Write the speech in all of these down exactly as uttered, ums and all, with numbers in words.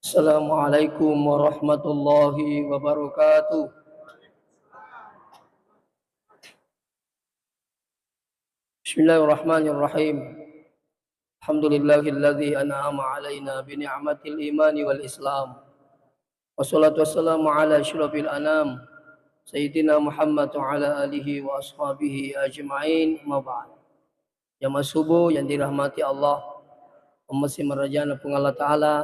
Assalamualaikum warahmatullahi wabarakatuh. Bismillahirrahmanirrahim. Alhamdulillahilladzi an'ama alaina bi ni'matil imani wal islam. Wassalatu wassalamu ala asyrafil anam, Sayyidina Muhammad wa ala alihi wa ashabihi ajma'in, amma ba'd. Jamaah subuh yang dirahmati Allah, umma simarajana Puang Allah Ta'ala,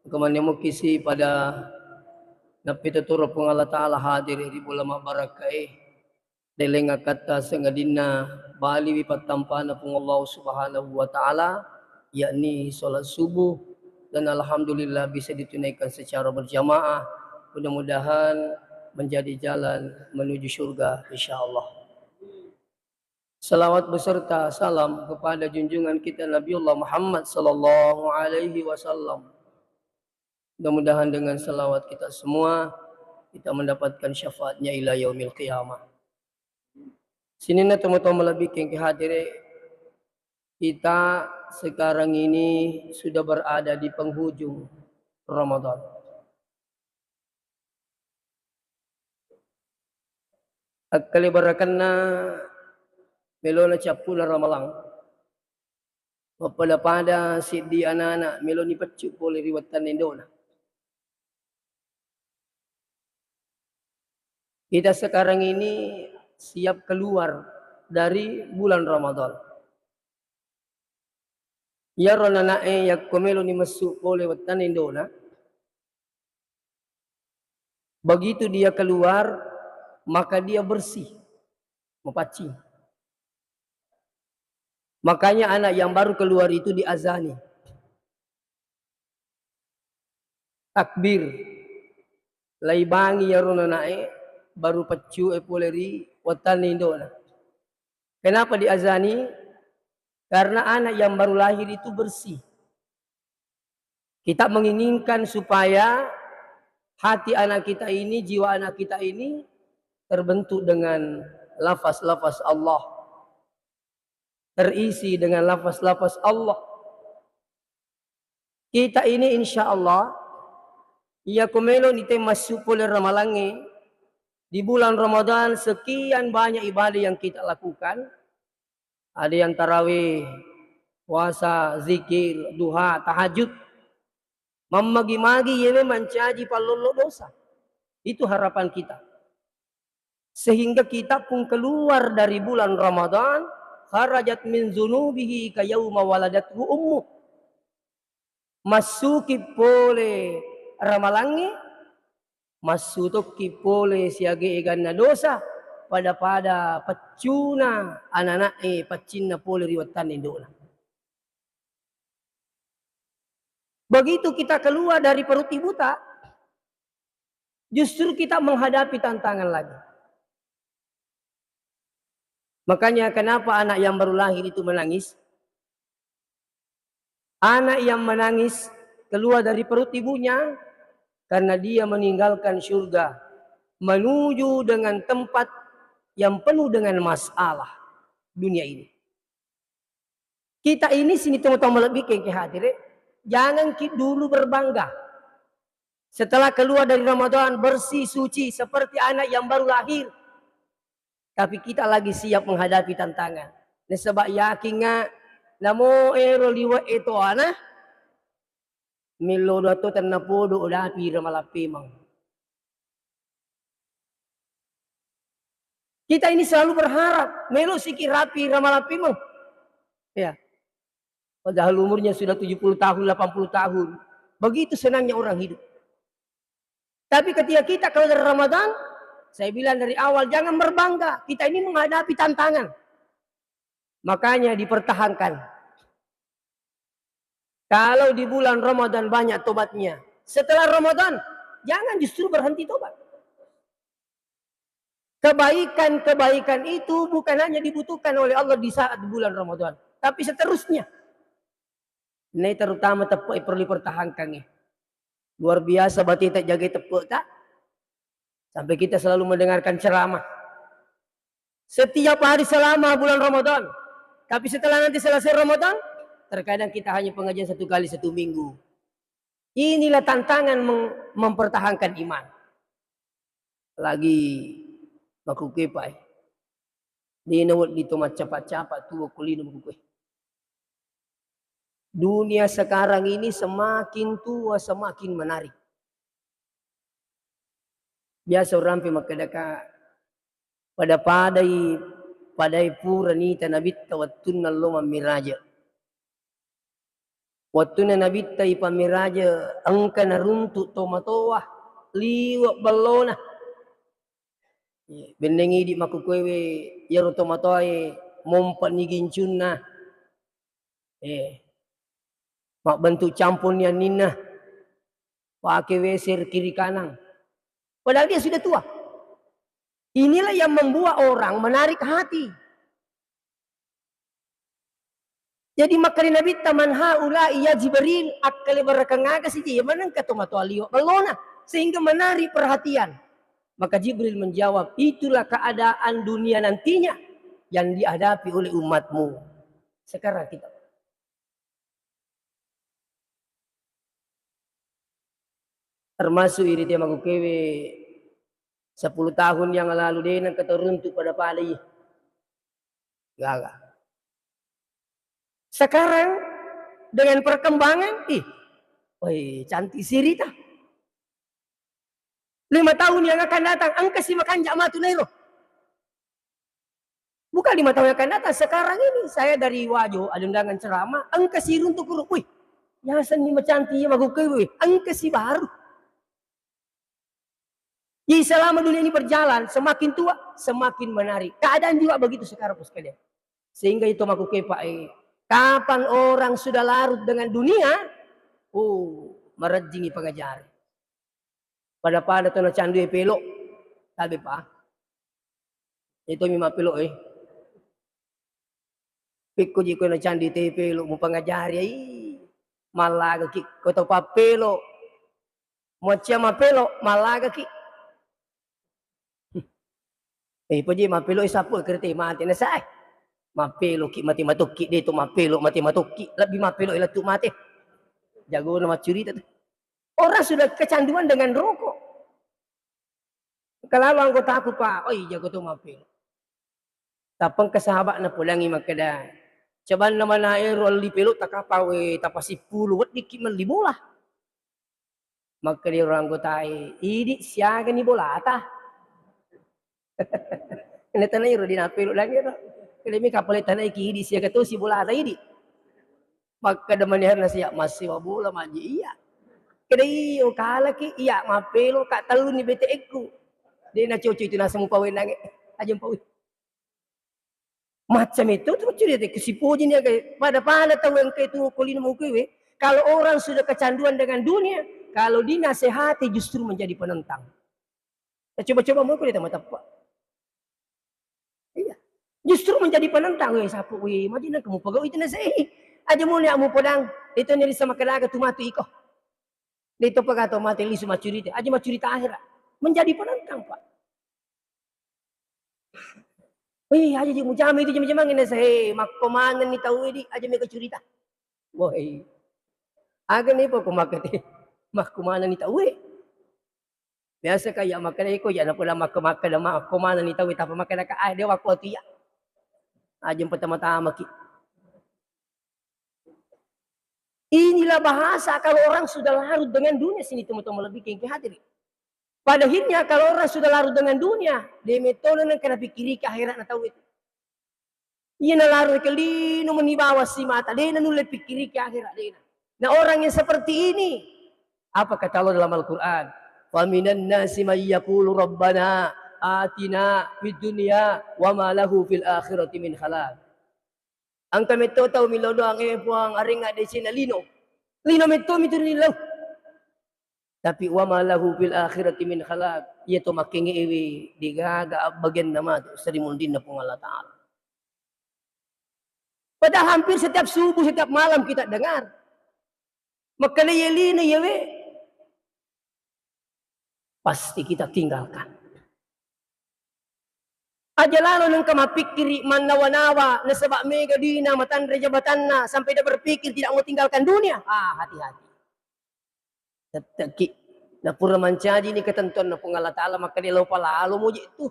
kemane mukisi pada nappi tuturu Puang Allah Ta'ala hadir ri bulan mabarakkae, deleng akkatta sangadinna baliwi pattampana Puang Allah Subhanahu wa Ta'ala, yakni sholat subuh, dan alhamdulillah bisa ditunaikan secara berjamaah. Mudah-mudahan menjadi jalan menuju surga, insyaallah. Salawat beserta salam kepada junjungan kita Nabiullah Muhammad sallallahu alaihi wasallam. Mudah-mudahan dengan salawat kita semua, kita mendapatkan syafaatnya ila yaumil qiyamah. Sininna tomatoa malebbi engkae hadire, kita sekarang ini sudah berada di penghujung Ramadan. Akkalebarakkenna melona cappuna Ramalang. Mappada-pada siddi anana meloni peccu pole ri wettanna indona. Kita sekarang ini siap keluar dari bulan Ramadan. Iyaro nana'e yakko meloni messu pole wettanna indona, begitu dia keluar, maka dia bersih, mapaccing. Makanya anak yang baru keluar itu diazani. Takbir. Laibangi iyaro nana'e baru peccu'e pole ri wettanna indona. Kenapa diazani? Karena anak yang baru lahir itu bersih. Kita menginginkan supaya hati anak kita ini, jiwa anak kita ini terbentuk dengan lafaz-lafaz Allah, terisi dengan lafaz-lafaz Allah. Kita ini insya Allah, iya ko meloni te massu pole Ramalangnge, di bulan Ramadan sekian banyak ibadah yang kita lakukan. Ada yang tarawih, puasa, zikir, duha, tahajud. Mammagi-magi yewe mancaji pallollo dosa. Itu harapan kita. Sehingga kita pun keluar dari bulan Ramadan, kharajat min zunubihi ka yauma waladathu ummu. Massuki pole Ramalangnge, massu tokki pole siaga eganna dosa, pada-pada peccuna anana'e paccinna pole ri wettanna indona. Begitu kita keluar dari perut ibuta, justru kita menghadapi tantangan lagi. Makanya kenapa anak yang baru lahir itu menangis? Anak yang menangis keluar dari perut ibunya karena dia meninggalkan surga, menuju dengan tempat yang penuh dengan masalah dunia ini. Kita ini sini teman-teman lebih ke hadire, jangan ki dulu berbangga. Setelah keluar dari Ramadan bersih suci seperti anak yang baru lahir, tapi kita lagi siap menghadapi tantangan. Nasaba yakinga namo ero liwe e toana, millo dua to tenna podo odapi ri malappemeng. Kita ini selalu berharap, melo siki rapi ri malappemeng. Ya. Padahal umurnya sudah tujuh puluh tahun, delapan puluh tahun. Begitu senangnya orang hidup. Tapi ketika kita keluar dari Ramadan, saya bilang dari awal, jangan berbangga. Kita ini menghadapi tantangan. Makanya dipertahankan. Kalau di bulan Ramadan banyak tobatnya, setelah Ramadan jangan justru berhenti tobat. Kebaikan-kebaikan itu bukan hanya dibutuhkan oleh Allah di saat bulan Ramadan, tapi seterusnya. Ini terutama tepuk perlu dipertahankan ya. Luar biasa berarti tak jaga tepuk tak? Sampai kita selalu mendengarkan ceramah. Setiap hari selama bulan Ramadan. Tapi setelah nanti selesai Ramadan, terkadang kita hanya pengajian satu kali satu minggu. Inilah tantangan mem-, mempertahankan iman. Lagi makkukepa e. Dena wedding to maccapa-capa tuo ko lino makkukue. Dunia sekarang ini semakin tua, semakin menarik. Biasa orang pe makkedaka, pada-padai, padai pura nita nabitta wettunna lo mammiraja. Wettunna nabitta ipammiraja, engka naruntuk tomatoa liwe' bellona. Benneng idi makkukuewe, iyaro tomatoae mompe'ni gincunna. Eh, mabbentuk campurni anninna. Pakai W C kiri kanan. Padahal dia sudah tua. Inilah yang membuat orang menarik hati. Jadi makkeda Nabitta, "Man haula'i ya Jibril?" Akkalebarakengngagasi je, iya manengka tomatoa liwe' bellona, sehingga menarik perhatian. Maka Jibril menjawab, "Itulah keadaan dunia nantinya yang dihadapi oleh umatmu." Sekarang kita termasuk iri te makkukewe sepuluh tahun yang lalu de nengka to runtuk pada-pada i. Gaga. Sekarang dengan perkembangan, ih, woi, cantik sirita. Lima tahun yang akan datang, engka si makanja' matu nairo. Bukan lima tahun yang akan datang, sekarang ini saya dari Wajo, ada undangan ceramah, engka si runtuk kuru, wih, yasenni macantik iya makkukewe, wih, engka si baru. Jadi selama dunia ini berjalan, semakin tua, semakin menarik. Keadaan juga begitu sekarang, Bos sekalian. Sehingga itu makkukepa e, kapan orang sudah larut dengan dunia, oh, marejjingi pangajari. Pada-pada to nacandui pelo, tabe pa. Itu mi mappelo e. Pekko ji ko nacandui te pelo mupangajari, ai. Mallagaki ko to pappelo. Muaccia mappelo, mallagaki. Eh, poji mappelo e sappo kerete mate na sae. Mappeloki mate matokki, de to mappelo mate matokki, lebbi mappelo e lettu mate. Jagona maccurita tu. Orang sudah kecanduan dengan rokok. Kalau anggotaku, Pak, oi, jago to mappelo. Tappa engka sahaba'na podangngi makkeda, "Cabanna mana ero elli pelo takapa we tapasippulo weddikki melli bola." Makkeda ero anggotae, "Idi siagani bolata?" Ini tanai ro dina pelo lagi ro. Kedemi kapale tanai ki idi siaga tosi bolata idi. Makkeda manehanna sia, "Massewa bola maji iya." Keda iyo kalaki, iya mappelo ka telluni B T X-ku. De na coco itu naseng mupawenange. Aja mupawe. Macam itu tu cerita ke sipoji ni aga. Pada-pada tau engka itu kolino mau kewe. Kalau orang sudah kecanduan dengan dunia, kalau dinasehati justru menjadi penentang. Ya, coba-coba mau kau dia teman tepat. Iya. Justru menjadi penentang, "Weh, sapu, weh, maji nang kamu pegawai itu nasi. Aja mau ni kamu podang, itu nyari sama kelaga tu matu iko. Itu pegato mati lisu macurita. Aja macurita akhirat." Menjadi penentang, Pak. "Weh, aja ji mujama itu jam-jamang ini saya. Makko maneng ni tau ini, aja mega curita." Woi. Aga ni poko makete. Makko maneng ni tau, weh. Biasa ka iya makkeda iko, iya napola makka-, makkeda ma-, ko maneng ni tau, tapi makkeda ka, "Ah, dewa ko tu iya." Aja pertama-tama ki. Inilah bahasa kalau orang sudah larut dengan dunia sini, teman-teman lebih kengke hadirin. Pada akhirnya kalau orang sudah larut dengan dunia, de metona nang kena pikiriki akhirat na tau itu. Iya nalaro ke lino meni bawang si mata, de nanulle pikiriki akhirat, de na. Nah, orang yang seperti ini, apa kata Allah dalam Al-Quran? "Faminan nasi may yaqulu rabbana atina fid dunya wa ma lahu fil akhirati min khalaq." Engka metto tau milo doang, "Eh, Puang, arengnga decena lino." Lino metto mi tu ri lau. Tapi wa ma lahu fil akhirati min khalaq, iya to makkengewe degaga abbagianna matu seri munrinna Puang Allah Ta'ala. Padahal hampir setiap subuh, setiap malam kita dengar. Makkeda iya lino iya we, pasti kita tinggalkan. Aja lalo nengka mappikkiri mannawa-nawa, nasaba mega duina, matanre jabatanna, sampai dia berpikir tidak mau tinggalkan dunia. Ah, hati-hati. Tette'ki. Napura mancajini ketentuanna Puang Allah Ta'ala, makkeda lao palalo muji tu.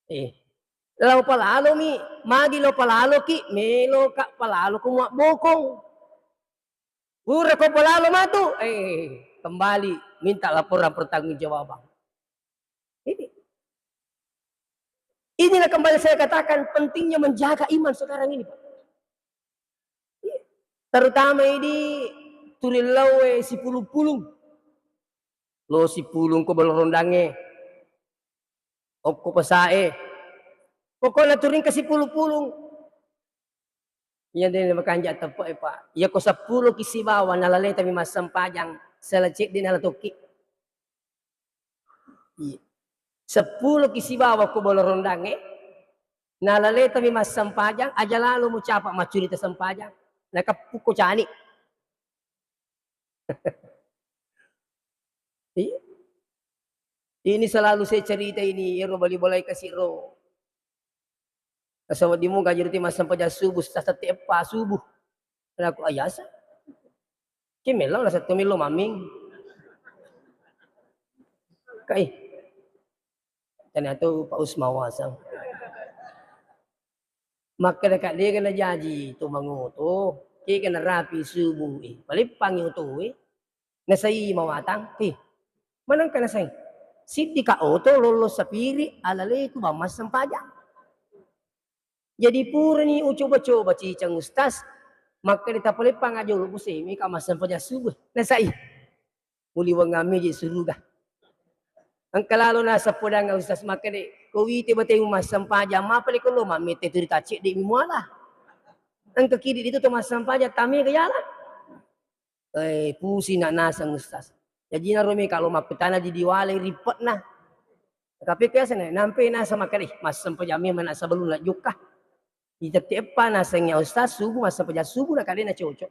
Eh, lao palalomi, magi lao palaloki, meloka palalo ko muabbokong. Pura ko palalo matu, eh, kembali minta laporan pertanggungjawabang. Ini, inilah kembali saya katakan pentingnya menjaga iman sekarang ini, Pak. Iya. Terutama ini turillau e sipulung-pulung. Lo sipulung ko balorondang e. Okko pasae. Pokokna turing ke sipulung-pulung. Iya de' makanja' teppe' e, Pak. Iya ko seppulo ki sibawa nalaletami massempajang, sala cedde' nala tokki. Iya. Seppulo ki sibawa ko balorondang e, nalaletami massempajang, aja lalo mucapa maccurita sempajang. Nakeppu ko cani. Iya. Ini selalu saya cerita ini, ero bali bolai kasi ro. Nasawedding muga jero te massempajang subuh, sasette eppa subuh. Laku ayasa. Ki melo la setto melo maming. Kai. Tania tu Pak Usma wasang. Makkeda ka dega najaji to mangoto, kega narapi subuh e, paleppangi oto e, nasai mawatang, eh, manengka nasai, siddi ka oto lollo sapiri alaleku bang massempajang. Jadi purani ucoba-coba cicang Ustaz, makkeda tapaleppang aja ulu busemi ka massempajang subuh, nasai. Muliwengammi je suruga. Engka lalo naseng podang Ustaz makkeda, ko wite batemu massempajang, mapa le ko lo mammette tu ri tacedde mi muala. Engka kidi itu to massempajang, tame ga yala. Eh, pusi na naseng Ustaz. Jaji naro me kalau makkutana di diwale rippekna. Tapi biasa na nampe naseng makkeda, massempajang memang nak sebelum nak jokka. Ditette eppa naseng ya Ustaz, subuh massempajang subuh na kadena cocok.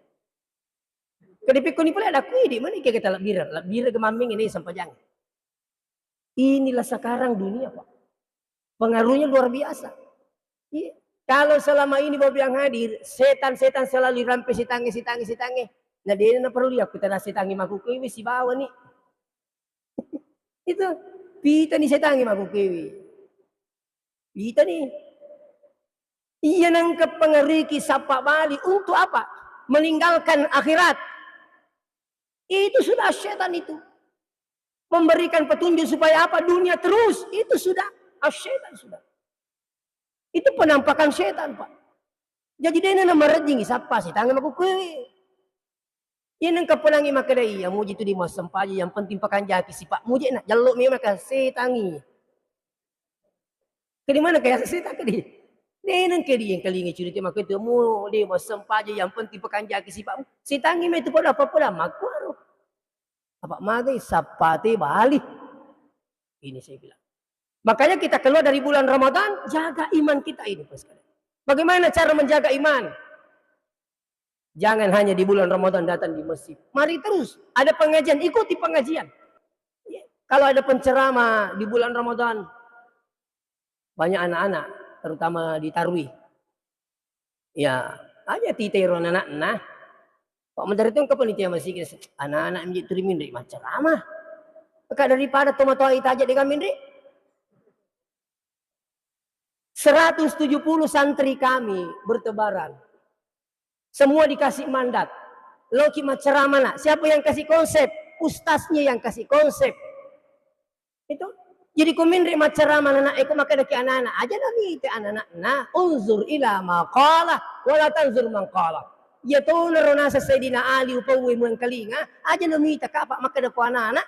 Kedipikko ni pole ada kui di mana kita lebbireng, lebbireng ke mamming ini sempajang. Inilah sekarang dunia, Pak. Pengaruhnya luar biasa. Iya. Kalau selama ini Bapak yang hadir, setan-setan selalu rampe setange, setange, setange. Nah, dia ini perlu ya, kita setange maku kui, si bawa nih. Itu, pita nih setange maku kui. Pita nih. Iya nengka pengaruhi sappa bali untuk apa? Meninggalkan akhirat. Itu sudah setan itu. Memberikan petunjuk supaya apa? Dunia terus. Itu sudah setan sudah. Itu penampakan setan, Pak. Jadi dena na marejjing sappa setange maku kui. Iya nengka pelangi makkeda iya muji tu di massempajang, yang penting pakanjaki sipa muji na jallo memang ka setangi. Kedi mana kaya setang kedi? Neneng kedi yang kalinga curita makkeda mu de massempajang, yang penting pakanjaki sipa mu. Setangi mai tu pada apa-apa dah makkuaro. Apa magai sappate bali. Ini saya bilang. Makanya kita keluar dari bulan Ramadan, jaga iman kita ini, Pak sekalian. Bagaimana cara menjaga iman? Jangan hanya di bulan Ramadan datang di masjid. Mari terus. Ada pengajian, ikuti pengajian. Ya, kalau ada penceramah di bulan Ramadan, banyak anak-anak, terutama di Tarwih. Ya, aja titero anak-anak. Pak menteri itu ke panitia masjid, anak-anak menjadi turi minri macam ramah. Maka daripada tomatoa ita aja dengan minri. Seratus tujuh puluh santri kami bertebaran. Semua dikasih mandat. Loki maceramah nak. Siapa yang kasih konsep? Ustaznya yang kasih konsep. Itu. Jadi ko minri maceramah anak, eko makkeda ki anak-anak, aja na mita anak-anak. Nah, unzur ila ma qala wala tanzur man qala. Ya to naro nasa Sayyidina Ali upawwe muang kalinga, aja na mita ka apa makkeda ko anak-anak.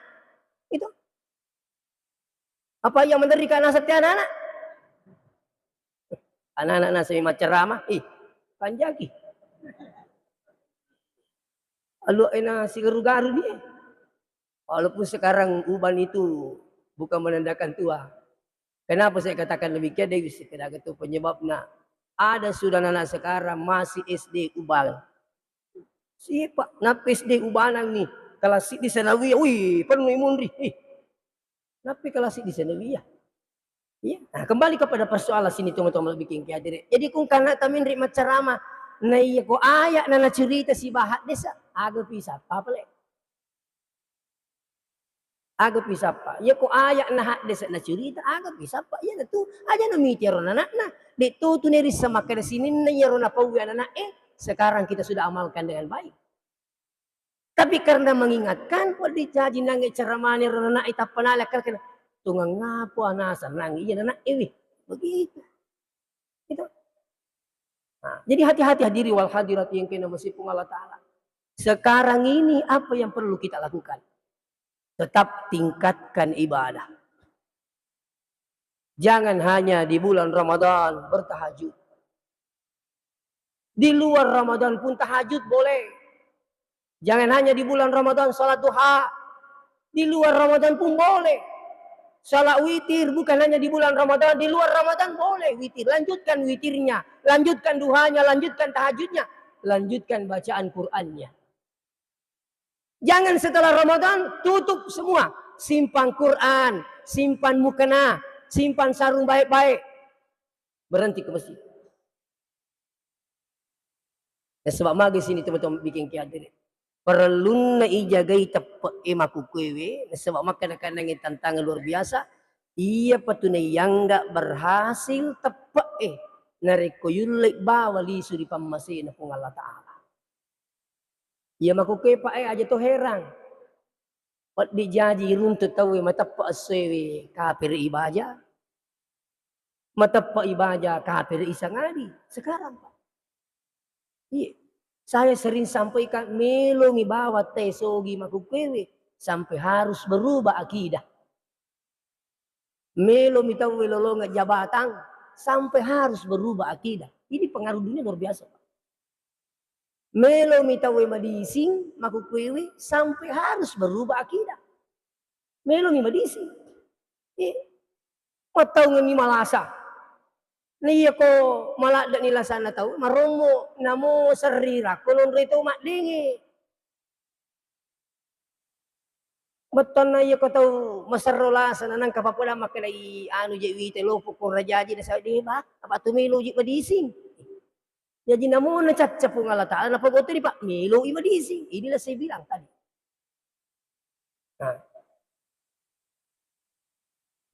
Itu. Apa iya menderika naseng te anak-anak? Anak-anak naseng macceramah, ih, panjaki. Alu ena sigaru-garu ni. Walaupun sekarang uban itu bukan menandakan tua. Kenapa saya katakan demikian? Dari sekedar itu penyebabnya. Ada sudah anak sekarang masih S D uban. Siapa? Napa S D ubanang nih? Kelas di sanawiyah, wih, penuh imunri. Ih, Nappi kelas di sanawiyah. Iya. Nah, kembali kepada persoalan sini, teman-teman, bikin kiadere. Jadi, kung kana taminri maccarama, na iya ko aya na nacurita sibaha desa, aga pi sappa pale. Aga pisappa? Iya ko aya' na haddese' na curita, aga pisappa? Iyanatu aja' na miti ero ana'na. De' to tu nerissa makkeda sininna iyaro napauwi anana'e, sekarang kita sudah amalkan dengan baik. Tapi karena mengingatkan, wedding jaji nangnge ceramane ro anana'e tappa nala kala kena, "Tongeng apa anasa nangnge iya anana'e wi?" Begitu. Gitu. Nah, jadi hati-hati hadiri wal hadirat yang kena masih Allah Ta'ala. Sekarang ini apa yang perlu kita lakukan? Tetap tingkatkan ibadah. Jangan hanya di bulan Ramadan bertahajud. Di luar Ramadan pun tahajud boleh. Jangan hanya di bulan Ramadan salat duha. Di luar Ramadan pun boleh. Salat witir bukan hanya di bulan Ramadan, di luar Ramadan boleh witir. Lanjutkan witirnya, lanjutkan duhanya, lanjutkan tahajudnya, lanjutkan bacaan Qur'annya. Jangan setelah Ramadan tutup semua. Simpan Quran, simpan mukena, simpan sarung baik-baik. Berhenti ke masjid. Nasaba' magi sini teman-teman bikin ki hadiri. Parellunna ijagai teppe'e makkukuewe, nasaba' makkeda-kedangngi tantangan luar biasa. Iya patu naiyangga berhasil teppe'e narekko yulle bawa lisu ri pammasena Puang Allah Ta'ala. Iya makkukue, Pak, e, aja to herang. Wedding jaji iruntu tauwe mateppe' essoewe kapere' ibaja. Mateppe' ibaja kapere' isangadi. Sekarang, Pak. Iya. Saya sering sampaikan, melomi bawa teh sogi makkukuewe sampai harus berubah akidah. Melomi tauwe lolongeng jabatan sampai harus berubah akidah. Ini pengaruh dunia luar biasa, Pak. Melomi tauwe madising makkukuewe sampai harus berubah akidah. Melomi madising. Eh, mattaungenni malasa. Na iya ko maladde'ni lasanna tau, marommo namo serri rakko nonroi tau maddenge. Bettuanna iya ko tau maserro lasa na nangka pappada makkedai anu je wite lopo ko rajaji na sawe deba, apa tu melo ji madising. Jaji namo na cacca Puang Allah Ta'ala, napagau tadi, Pak, meloi madising. Inilah saya bilang tadi. Nah.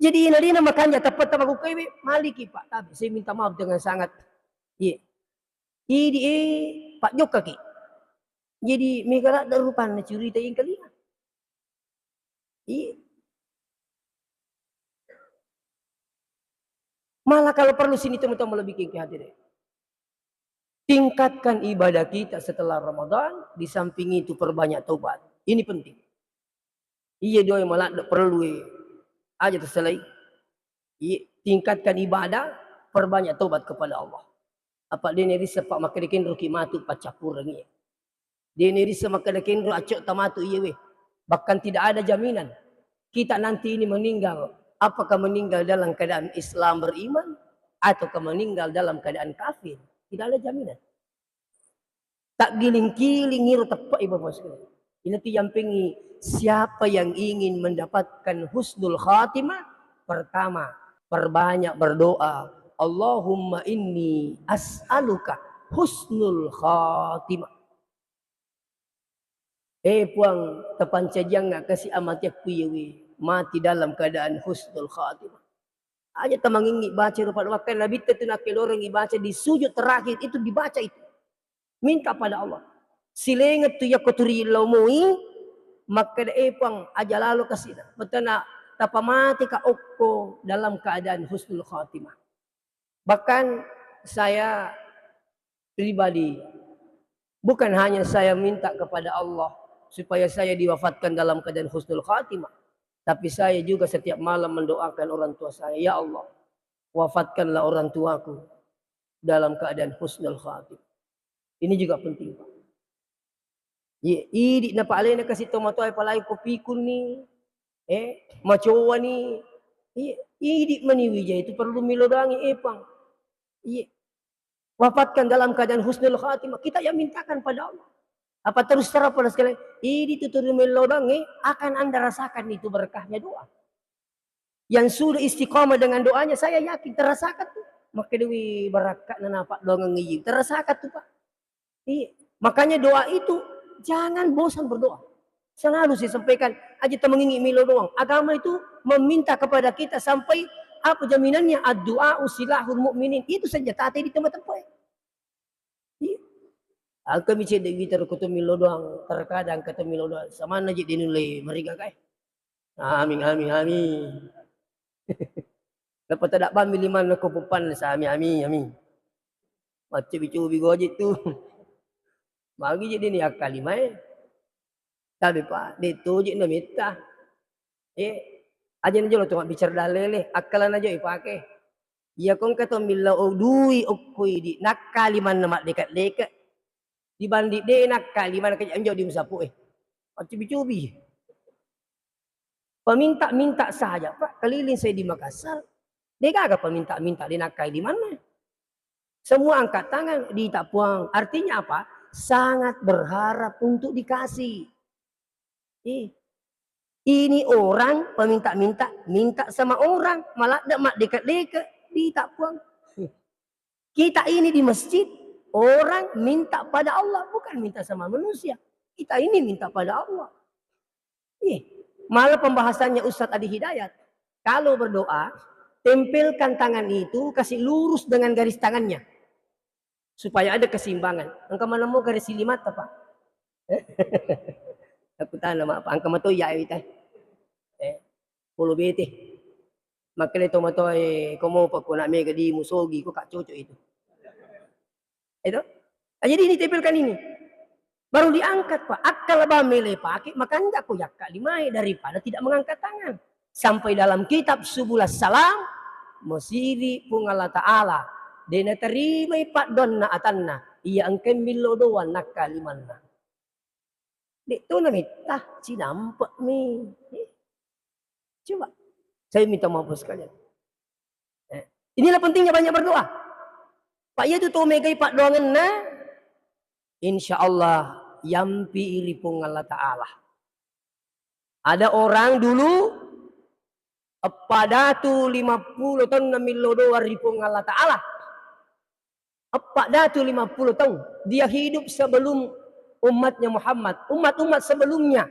Jadi, nadina makanja teppetta makkukuewe, maliki, Pak, tapi saya minta maaf dengan sangat. Iya. Idi, eh, Pak, jokkaki. Jadi, mega ladde rupanna curita engkalinga. Iya. Malah kalau perlu sini teman-teman lebih ke hadirin. Tingkatkan ibadah kita setelah Ramadan, di samping itu perbanyak taubat. Ini penting. Iya doa maladde perlu, eh, aja terselai. Iya, tingkatkan ibadah, perbanyak taubat kepada Allah. Apa de nerissa, Pak, makkeda kenroki matu paccappurengngi. De nerissa makkeda kenro acco'ta matu iyewe. Bahkan tidak ada jaminan kita nanti ini meninggal, apakah meninggal dalam keadaan Islam beriman ataukah meninggal dalam keadaan kafir. Tidak ada jaminan. Taggiling-kiling iro teppe'i, Bapak Sekalian. Inatu yampengi, siapa yang ingin mendapatkan husnul khatimah? Pertama, perbanyak berdoa. Allahumma inni as'aluka husnul khatimah. Eh, Puang, tapancajiangnga kasi amatiakku iyewe, mati dalam keadaan husnul khatimah. Aja tamangingi baca rupa doa, kan Nabitta tu nakkelorengi baca di sujud terakhir itu dibaca itu. Minta pada Allah. Silengettu yakko turi lao moi, makkeda, "Eh, Puang, aja lalo kasina. Betena tapamateka okko dalam keadaan husnul khatimah." Bahkan saya pribadi, bukan hanya saya minta kepada Allah supaya saya diwafatkan dalam keadaan husnul khatimah, tapi saya juga setiap malam mendoakan orang tua saya, "Ya Allah, wafatkanlah orang tuaku dalam keadaan husnul khatimah." Ini juga penting, Pak. Ye, idi na pa alena kasi tomatoa, apalagi ko pikunni, eh, macowani. Ye, idi mani wija itu perlu melo doangi, eh, Puang. Ye, wafatkan dalam keadaan husnul khatimah. Kita yang mintakan pada Allah. Apa terus terang pada sekalian, idi tu turu melo doangi, akan Anda rasakan itu berkahnya doa. Yang sudah istiqamah dengan doanya, saya yakin terasakan tuh. Makkedai, "Wih, barakka'na napa doangengngi." Terasakan tuh, Pak. Iya. Makanya doa itu jangan bosan berdoa. Selalu saya sampaikan, aja temengingi milo doang. Agama itu meminta kepada kita sampai apa jaminannya? Addu'a silahul mu'minin. Itu senjata di tempat-tempat. Iya. Engka mi cedde wita ko to milo doang, terkadang ko to milo doang. Samanna je denulle mariga kae. Amin, amin, amin. Lepas tidak bambi liman ko pupan sami, amin, amin. Macam bicu bigo aja tu. Magi jadi ni akal lima eh. Tapi Pak, de toje na metta. Eh, aja na jolo tu bicara dalele, akkalana jo ipake. Iya ko engka to millau dui okko idi, nakkali manna maddeka-deka. Dibanding de nakkali manna kaja anjo di musapu eh. Pacubi-cubi. Peminta-minta saja, Pak. Keliling saya di Makassar. De gaga peminta-minta de nakkali manna. Semua angkat tangan, dita Puang. Artinya apa? Sangat berharap untuk dikasih. Ih, ini orang peminta-minta, minta sama orang, maladde maddeka-deka, dita Puang. Kita ini di masjid, orang minta pada Allah, bukan minta sama manusia. Kita ini minta pada Allah. Ih, malah pembahasannya Ustadz Adi Hidayat. Kalau berdoa, tempelkan tangan itu, kasih lurus dengan garis tangannya. Supaya ada keseimbangan. Engka maneng mo garis lima ta, Pak? Aku tanya, Mak, Pak, engka mato iya, eh, wita. Eh, polo bete. Makanya to mato, eh, komo, Pak, ko nak mega di musogi, ko kak cocok itu. Itu. Ah, jadi ini tempelkan ini. Baru diangkat, Pak. Akkala bang mele pake, makanja ko yakka limae daripada tidak mengangkat tangan. Sampai dalam kitab Subul Salam, masiri Puang Allah Ta'ala. De naterimai paddoanna atanna. Iya engka millo doang nakka limanna. Dek to namitta, cinampe mi. Eh, coba. Saya minta maaf sekalian. Eh, inilah pentingnya banyak berdoa. Pak, iya tu to megai paddoangenna, insya Allah yampi ri Puang Allah Ta'ala. Ada orang dulu eppa datu lima puluh taung namillo doa ri Puang Allah Ta'ala. Eppa datu lima puluh taung. Dia hidup sebelum umatnya Muhammad, umat-umat sebelumnya.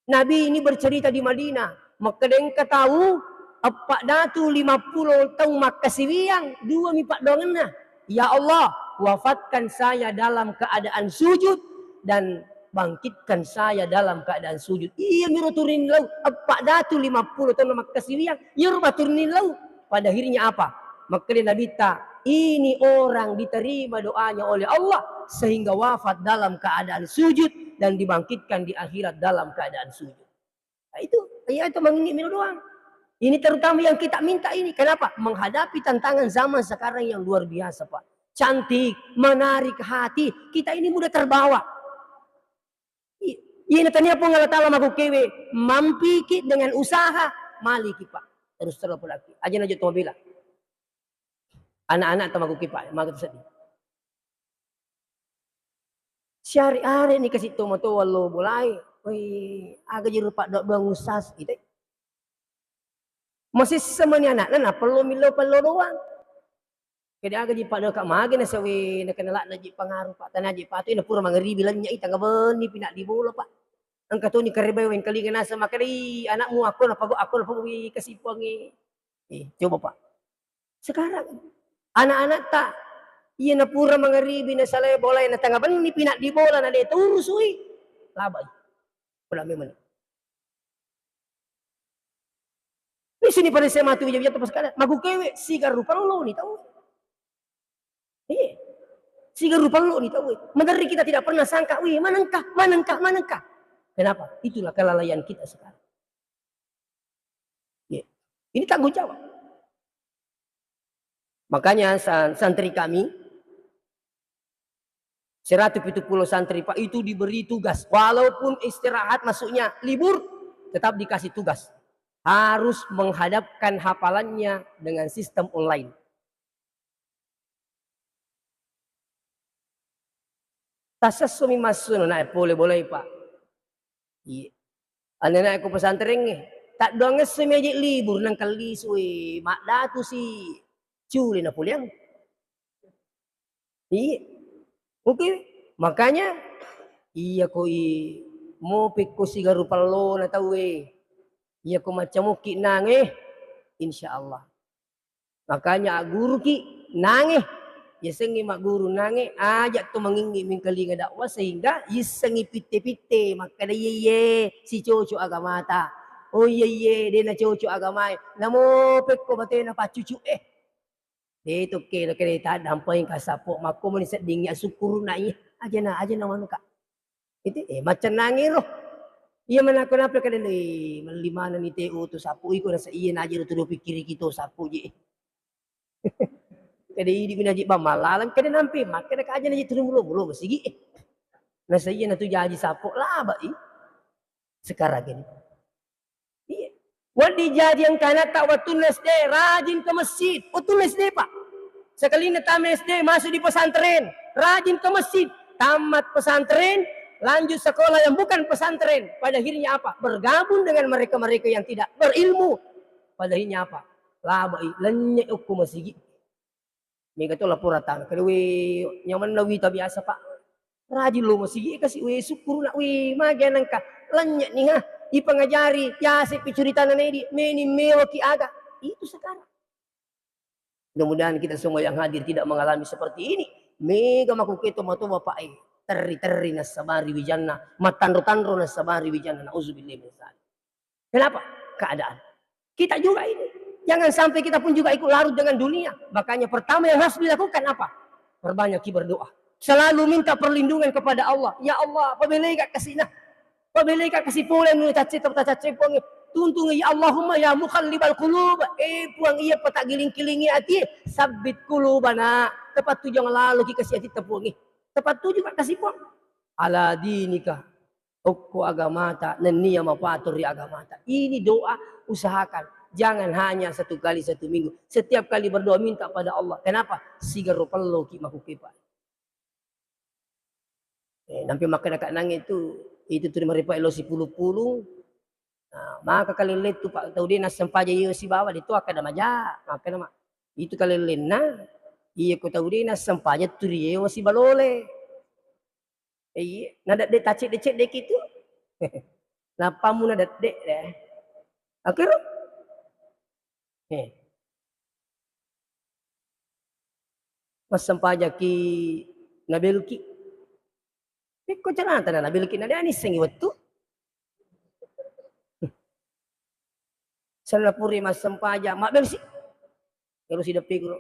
Nabi ini bercerita di Madinah. Makkeda engka tau eppa datu lima puluh taung makkasiwiang, dua mi paddoangenna. Ya Allah, wafatkan saya dalam keadaan sujud dan bangkitkan saya dalam keadaan sujud. Iya miro turin lau, eppa datu lima puluh taung makkasiwiang, iya ro baturin lau. Pada akhirnya apa? Makkeda Nabitta, ini orang diterima doanya oleh Allah sehingga wafat dalam keadaan sujud dan dibangkitkan di akhirat dalam keadaan sujud. Nah, itu, iya itu mengingi mino doang. Ini terutama yang kita minta ini. Kenapa? Menghadapi tantangan zaman sekarang yang luar biasa, Pak. Cantik, menarik hati. Kita ini mudah terbawa. I-, iya, natania Puang Allah Ta'ala makkukkewe, mampiki dengan usaha, maliki, Pak. Terus terus polaki. Aja najo to mabela. Anak-anak tau makkukki, Pak, maka sedih. Siare-are ni kasi to matoa lo bolae. Woi, aga jero paddoang ustaz, ite. Masessa mani anakna, napello millo pello doang. Kede aga ji paddoa ka magi na sewe na kena lakna ji pengaruh, Pak. Tana ji patu na pura mangeribi lenya i tanga benni pina di bola, Pak. Engka toni karebai wengkalinga nasa makadai anakmu aku na pago, aku na pago wi kasi puangi. Eh, coba, Pak. Sekarang anak-anak ta, iya na pura mangeribi na salai bola na tanga benni pina di bola na de turu sui. Labai. Pula memang. Di sini pada saya matu bijak-bijak pas kada. Magu kewe siga rupa lo ni tau. Iya. Siga rupa lo ni tau. Menteri kita tidak pernah sangka, wih, manengkah, manengkah, manengkah. Kenapa? Itulah kelalaian kita sekarang. Iya. Ini tanggung jawab. Makanya san-, santri kami, seratus tujuh puluh santri, Pak, itu diberi tugas. Walaupun istirahat, maksudnya libur, tetap dikasih tugas. Harus menghadapkan hafalannya dengan sistem online. Tasessomi massuno nae pole bolai, Pak. Iya. Anana ko pesantrengnge, taddoang esso mi aje libur nang kallisu, eh, maddatu si cule na poleang. Iya. Oke. Makanya iya ko i Mopekko sigaru pellona tauwe. Iyako maccamokki nange, insya Allah. Makanya agguruki nange. Yasengngi magguru nange, aja to mangingngi mingkalinga dakwah sehingga yissengngi pitte-pitte makkeda, "Iye, iye, sicoco agamata. Oh, iye, iye, de nacoco agamae." Namo pekko batena paccucu, eh. De tokke nakeda ta dampeng ka sappo, makko meni seddingngi asukkuruna, iya. Ajana, ajana manuka. Itu, eh, maccennangiro. Iya manakko nape kada, eh, melli manenni te, oh, to sappo iko nasa iya naji ro tu do pikkiriki to sappo je. Kada idi minaji bang malalang kada nampe, makkeda kaja naji tu mulo-mulo masigi. Nasa iya natu jaji sappo laba i. Sekarang ini. Iya. Wedding jaji engkanatta wettunna S D, rajin ke masjid. Wettunna S D, Pak. Sekalinya tamat S D, masuk di pesantren, rajin ke masjid. Tamat pesantren, lanjut sekolah yang bukan pesantren. Pada akhirnya apa? Bergabung dengan mereka-mereka yang tidak berilmu. Pada akhirnya apa? Labai, lenyek okko masigi. Mega to lapora tana, kada we nyamanna wita biasa, Pak. Rajin lo masigi kasi we sukkuru nak we magi anangka. Lenyek nih, ha. Ipangajari, yase pi curitana nedi, meni mewaki aga. Itu sekarang. Mudah-mudahan kita semua yang hadir tidak mengalami seperti ini. Mega makuketo mato bapak e. Terri-terri nassabari wijanna, mattanro-tanro nassabari wijanna. Nauzubillah min dzalik. Kenapa? Keadaan. Kita juga ini. Jangan sampai kita pun juga ikut larut dengan dunia. Makanya pertama yang harus dilakukan apa? Perbanyak berdoa. Selalu minta perlindungan kepada Allah. Ya Allah, pabeleka kasina. Pabeleka kasi pole nu tacce, tacce Puang. Tuntungi, ya Allahumma ya muqallibal qulub. Eh Puang, iya pataggiling-kilingi ati, sabbit qulubana. Tepat tujuan lalu ki kasi ati Puang. Tepat tuju ka kasi Puang. Ala dinika. Okko agamata, nennia mapato ri agamata. Ini doa, usahakan. Jangan hanya satu kali satu minggu. Setiap kali berdoa minta pada Allah. Kenapa? Sigaro pelloki makukepa. Eh, nampi makkeda ka nange tu, itu tu maripa elo sipulung-pulung. Nah, maka kalellettu Pak tau de nassempajang iyo sibawa de tu akkeda maja, makkeda ma. Itu kalellenna, iya ko tau de nassempajang tu riyewa sibalole. Eh, iya, nadedde tacedde-cedde kitu. Nappamu nadedde deh. Akkero? Eh. Massempajaki nabelki. Pekko carana tana nabelki na de anissengi wettu. Sanna puri massempajang, mabbelsi. Ero sideppi guru.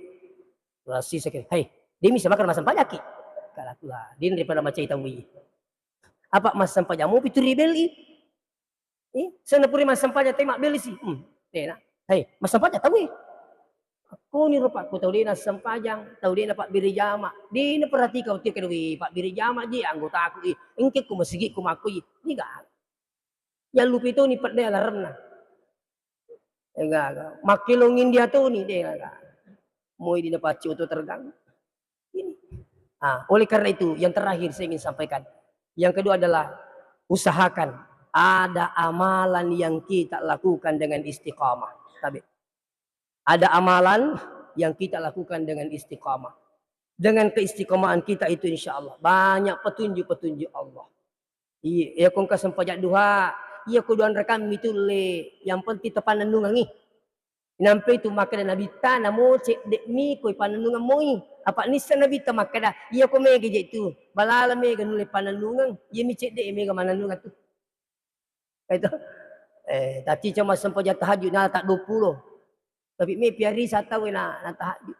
Rasisaki, "Hai, demi siapa kan massempajaki?" Kalaku, "Ah, dini daripada macai tau iya." Apa massempajang mu pitu ribelli? Eh, senna pura massempajang te mabbelisi. Hmm, dena. Hei, massempajang tau e. Akkoni rupa ko tau dena sempajang, tau dena pabbere jama. Dena perhatika uti kedui pabbere jama je anggotaku e. Engke ko masigi ko makko e. Niga. Jallupi toni pedde alaremna. Ega, makkelong India toni dega. Moi dina pacci oto terganggu. Ini. Ah, oleh karena itu, yang terakhir saya ingin sampaikan. Yang kedua adalah usahakan ada amalan yang kita lakukan dengan istiqamah. Tabe. Ada amalan yang kita lakukan dengan istiqamah. Dengan keistiqamahan kita itu, insya Allah, banyak petunjuk-petunjuk Allah. Iya, iya, ko engka sempajang duha, iya, ko dua rakaat mi tulle, yang penting tepannennungengi. Nampai tu makkeda Nabitta, namo cedde mi koi pannennungeng moi. Apa nisseng Nabitta makkeda, iya ko mega je tu, balala mega nulle pannennungeng, iya mi cedde mega mannennungeng tu. Itu. Eh, taciceng massempajang tahajud na tak dua puluh. Tapi me piarisa tau na, na tahajud.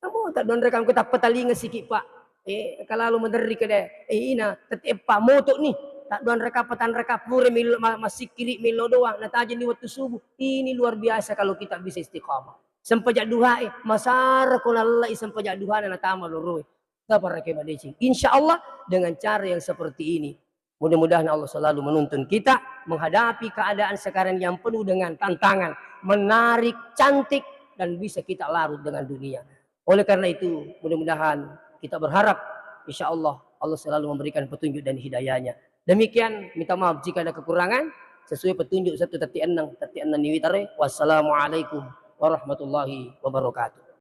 Kamu tak dua rakaat ko tappa talinga siki, Pak. Eh, kalalu maderri kede. Eh, ina, tette eppa moto ni. Tak dua rakaat, patang rakaat pura millo ma-, massikkiri millo doang. Natajeng di waktu subuh. Ini luar biasa kalau kita bisa istiqamah. Sempajang duha e, masara ko nallai sempajang duha na natama loroe. Taparake madeceng. Insya Allah dengan cara yang seperti ini, mudah-mudahan Allah selalu menuntun kita menghadapi keadaan sekarang yang penuh dengan tantangan, menarik, cantik, dan bisa kita larut dengan dunia. Oleh karena itu, mudah-mudahan kita berharap, insya Allah, Allah selalu memberikan petunjuk dan hidayahnya. Demikian, minta maaf jika ada kekurangan, sesuai petunjuk satu tatti enneng, tatti enneng niwitare. Wassalamualaikum warahmatullahi wabarakatuh.